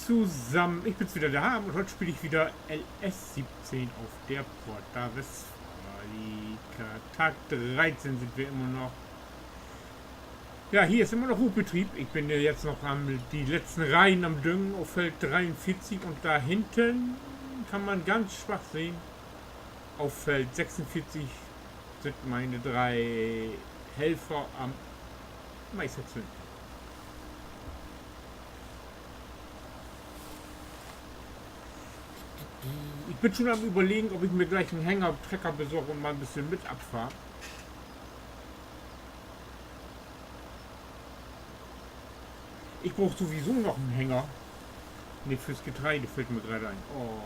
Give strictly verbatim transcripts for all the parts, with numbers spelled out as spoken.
Zusammen, ich bin's wieder, der Harm, und heute spiele ich wieder L S siebzehn auf der Porta Westfalica. Tag dreizehn sind wir immer noch. Ja, hier ist immer noch Hochbetrieb. Ich bin ja jetzt noch am, die letzten Reihen am Düngen auf Feld dreiundvierzig und da hinten kann man ganz schwach sehen, auf Feld sechsundvierzig sind meine drei Helfer am Mais zünden. Ich bin schon am Überlegen, ob ich mir gleich einen Hänger, Trecker besorge und mal ein bisschen mit abfahre. Ich brauch sowieso noch einen Hänger. Nee, fürs Getreide fällt mir gerade ein. Oh.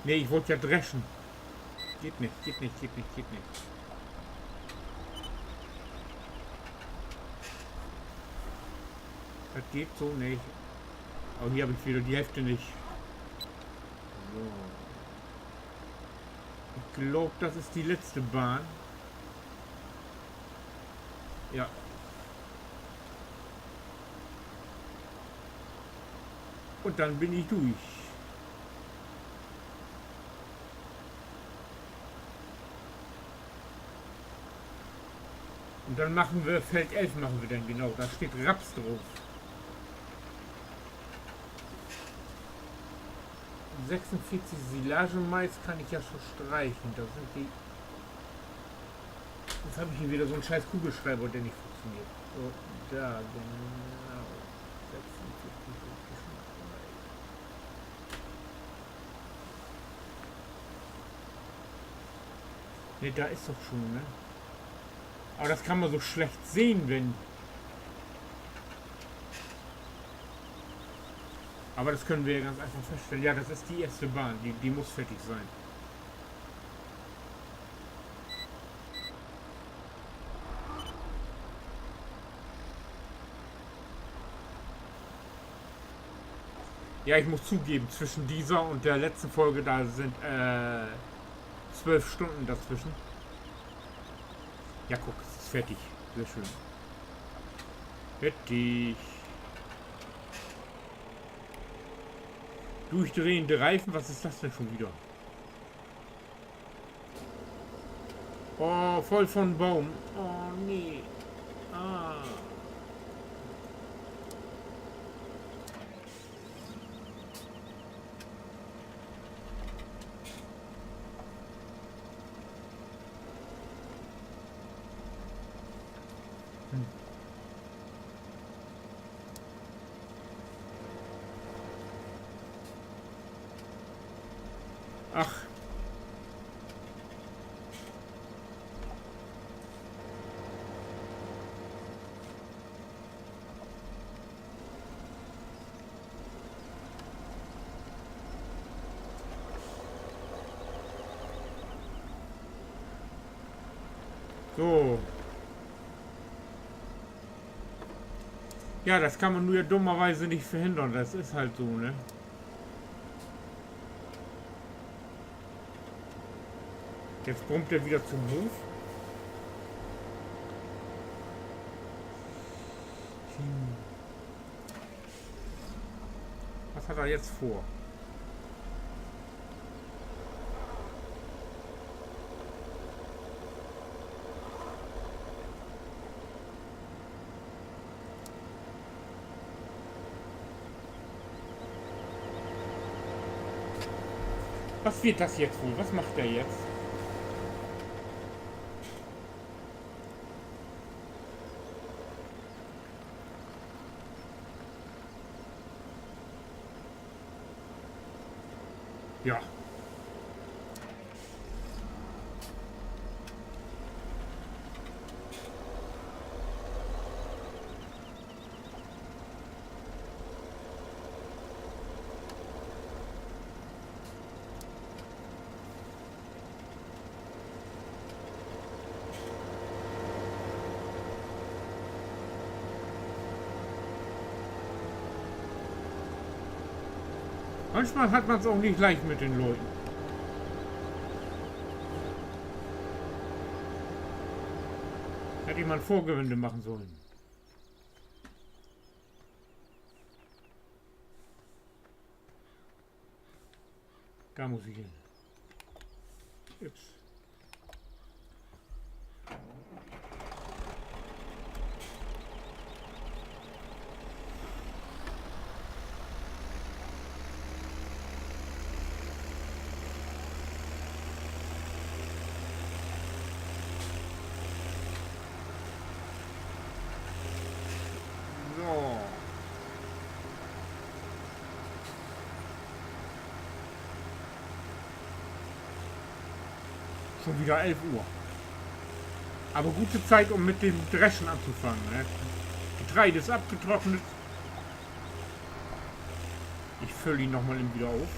Nee, ich wollt ja dreschen. Geht nicht, geht nicht, geht nicht, geht nicht. Das geht so nicht. Oh, hier hab ich wieder die Hälfte nicht. So. Ich glaub, das ist die letzte Bahn. Ja. Und dann bin ich durch. Und dann machen wir Feld elf, machen wir dann genau. Da steht Raps drauf. Sechsundvierzig Silage-Mais kann ich ja schon streichen. Da sind die. Jetzt hab ich hier wieder so einen scheiß Kugelschreiber, der nicht funktioniert. So, da, genau. Sechsundvierzig. Nee, da ist doch schon, ne? Aber das kann man so schlecht sehen, wenn. Aber das können wir ja ganz einfach feststellen. Ja, das ist die erste Bahn, die, die muss fertig sein. Ja, ich muss zugeben, zwischen dieser und der letzten Folge, da sind, äh, zwölf Stunden dazwischen. Ja, guck, es ist fertig. Sehr schön. Fertig. Durchdrehende Reifen, was ist das denn schon wieder? Oh, voll von Baum. Oh, nee. Ah. Hm. Ach. So. Ja, das kann man nur ja dummerweise nicht verhindern. Das ist halt so, ne? Jetzt brummt er wieder zum Hof. Hm. Was hat er jetzt vor? Was wird das jetzt wohl? Was macht der jetzt? Ja. Manchmal hat man's auch nicht leicht mit den Leuten. Hätte ich mal ein Vorgewende machen sollen. Dor mutt ik hen. Ups. So. Schon wieder elf Uhr. Aber gute Zeit, um mit dem Dreschen anzufangen, ne? Getreide ist abgetrocknet. Ich fülle ihn noch mal eben wieder auf.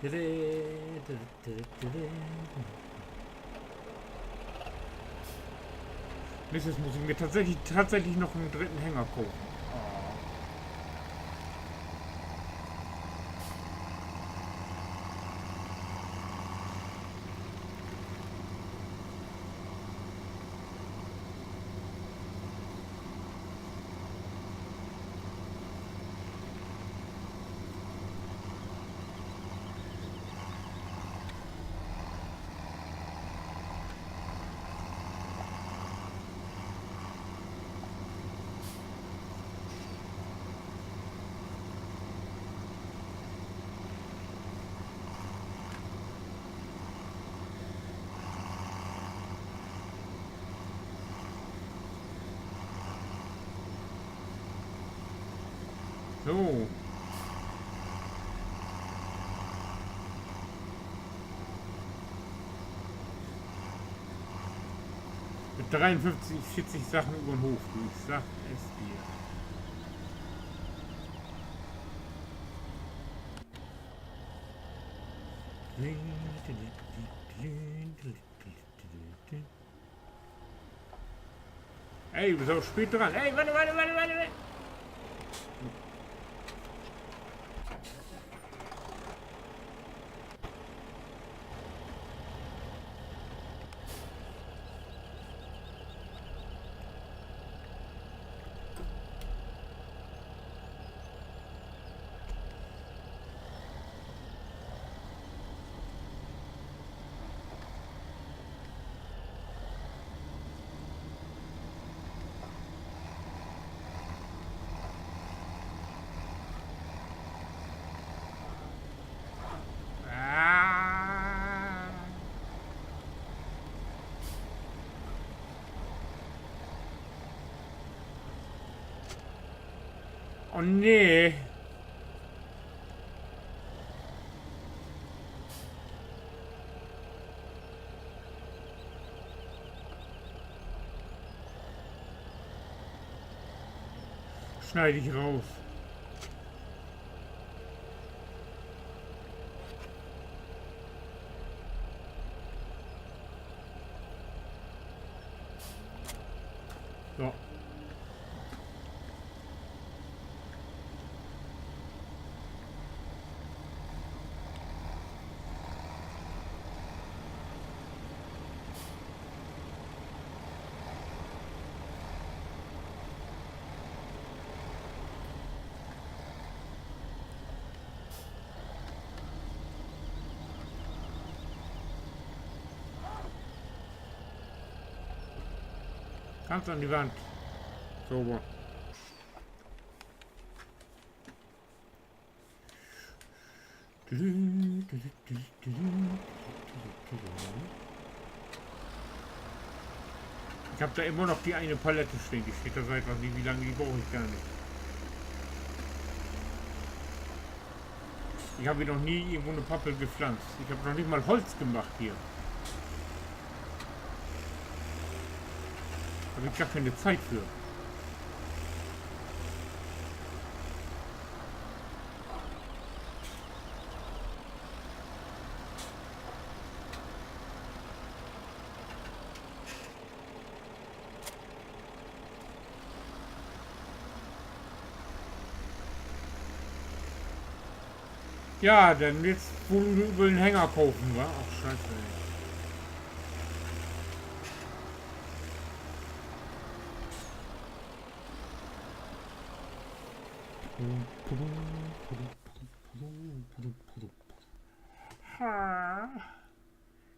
So. Misses, muss ich mir tatsächlich, tatsächlich noch einen dritten Hänger kaufen. So. Mit dreiundfünfzig, vierzig Sachen übern Hof, du, ich sag es dir. Ey, du büst aver spät dran. Ey, wart, wart, wart, wart, wart. Ah. Oh nee. Schneid ich raus. So. Ganz an die Wand. Sauber. Ich hab da immer noch die eine Palette stehen, die steht da seit was nie wie lange, die brauch ich gar nicht. Ich hab hier noch nie irgendwo 'ne Pappel gepflanzt. Ich hab noch nicht mal Holz gemacht hier. Hab ich gar keine Zeit für. Ja, denn jetzt wohl, wohl 'n Hänger kopen, wa? Ach, Scheiße, ey.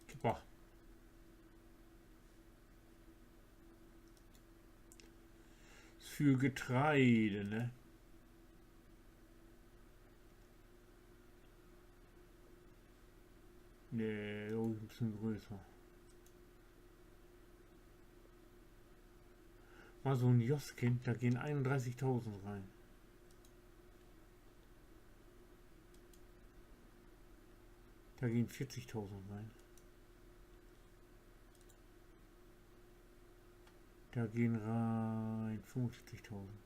Kipper. Für Getreide, ne? Nee, so 'n bisschen größer. Mal so 'n Joskind, da gehen einunddreißigtausend rein. Da gehen vierzigtausend rein. Da gehen rein fünfundvierzigtausend.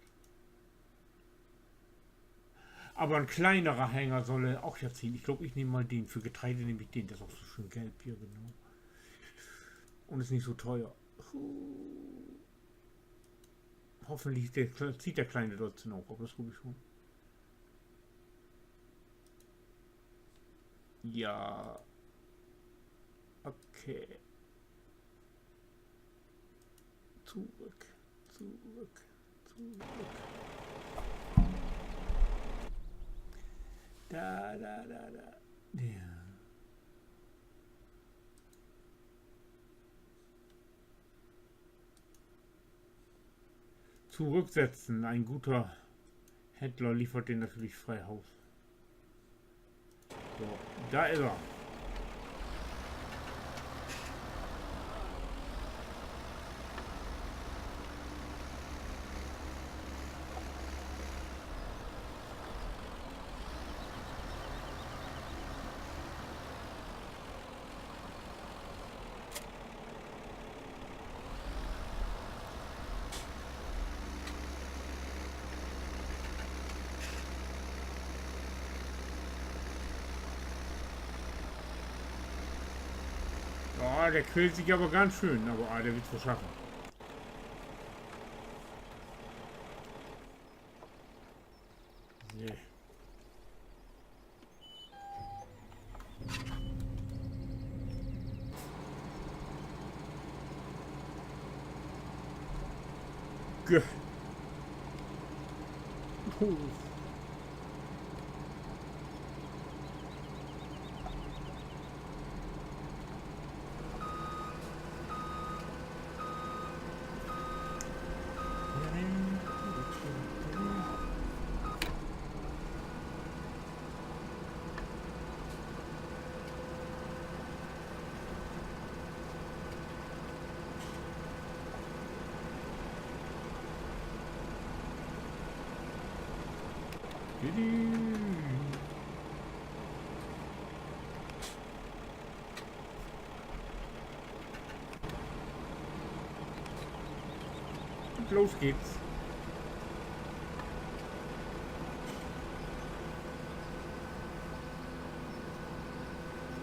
Aber ein kleinerer Hänger soll auch ja ziehen. Ich glaube, ich nehme mal den. Für Getreide nehme ich den. Der ist auch so schön gelb hier, genau. Und ist nicht so teuer. Puh. Hoffentlich der, zieht der Kleine dort noch, aber das glaube ich schon. Ja. Okay. Zurück, zurück, zurück. Da, da, da, da. Ja. Zurücksetzen. Ein guter Händler liefert den natürlich frei Haus. So, da is er. Ja, der quält sich aber ganz schön, aber, ah, der wird's wohl schaffen. So. Gö. Und los geht's.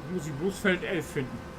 Jetzt muss ich bloß Feld elf finden.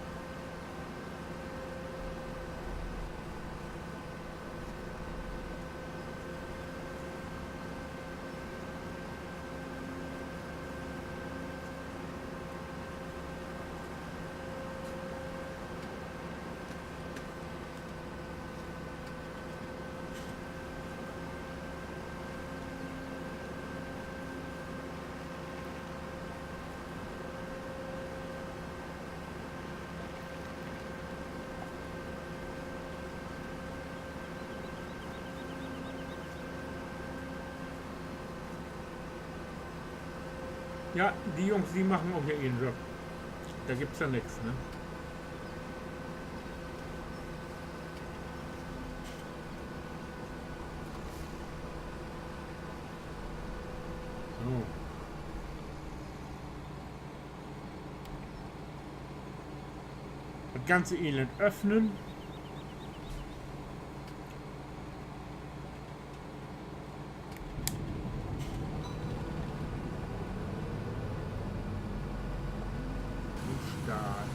Ja, die Jungs, die machen auch hier ihren Job. Da gibt's ja nix, ne? So. Ganze Elend öffnen. Un starten.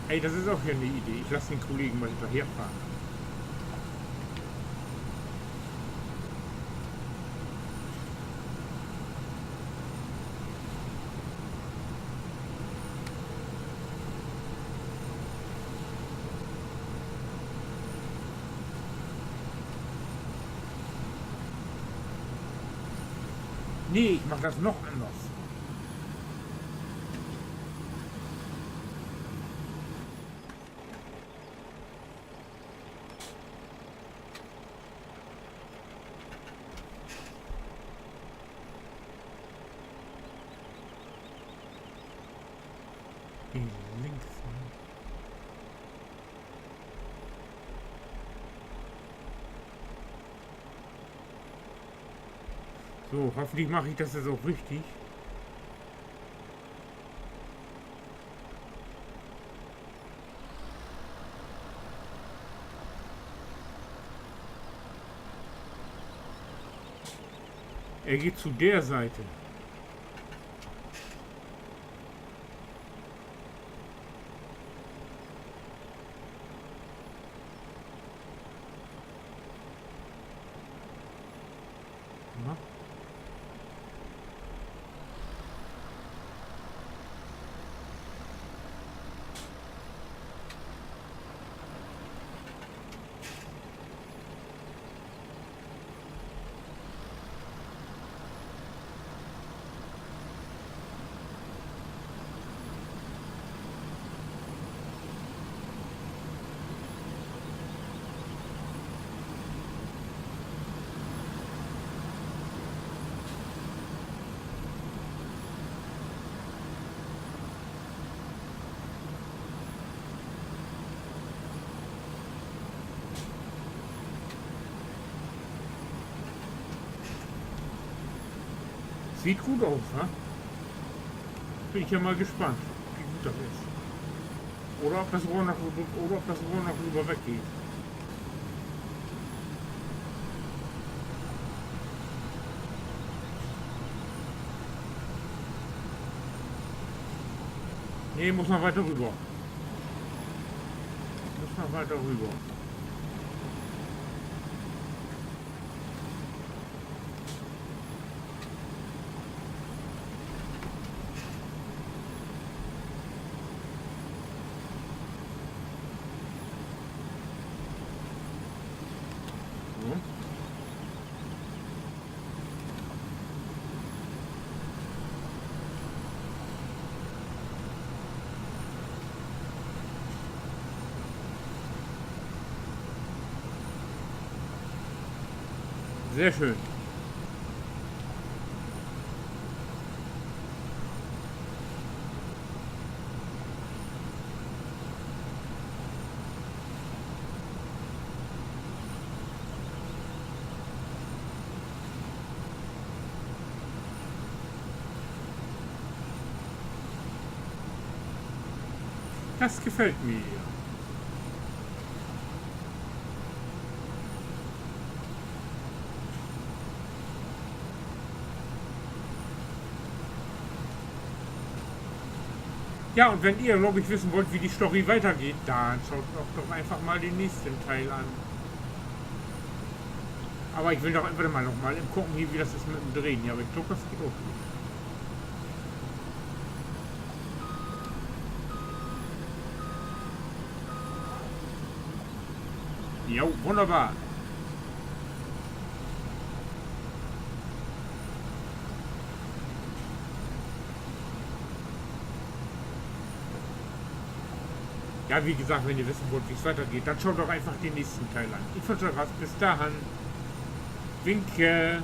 Ey, dat is ok hier 'ne Idee. Ik laat den Kollegen mal hinterherfahren. Nee, ik maak dat noch anners. Hier links, ne? So, hoffentlich maak ik dat jetzt ok richtig. Er geht zu der Seite. Na? Süht goot ut, ne? Bün ik ja mal gespannt, wo goot dat is. Oder of dat Rohr noch, oder of dat Rohr noch rüber weggeht. Nee, muss noch weiter rüber. Muss noch weiter rüber. So. Sehr schön. Das gefällt mir hier. Ja, und wenn ihr, glaub ich, wissen wollt, wie die Story weitergeht, dann schaut doch, doch einfach mal den nächsten Teil an. Aber ich will doch einfach mal noch mal eben gucken, hier, wie das ist mit dem Drehen. Ja, aber ich glaub, das geht auch gut. Jo, wunderbar. Ja, wie gesagt, wenn ihr wissen wollt, wie es weitergeht, dann schaut doch einfach den nächsten Teil an. Ich wünsche euch was. Bis dahin. Winke.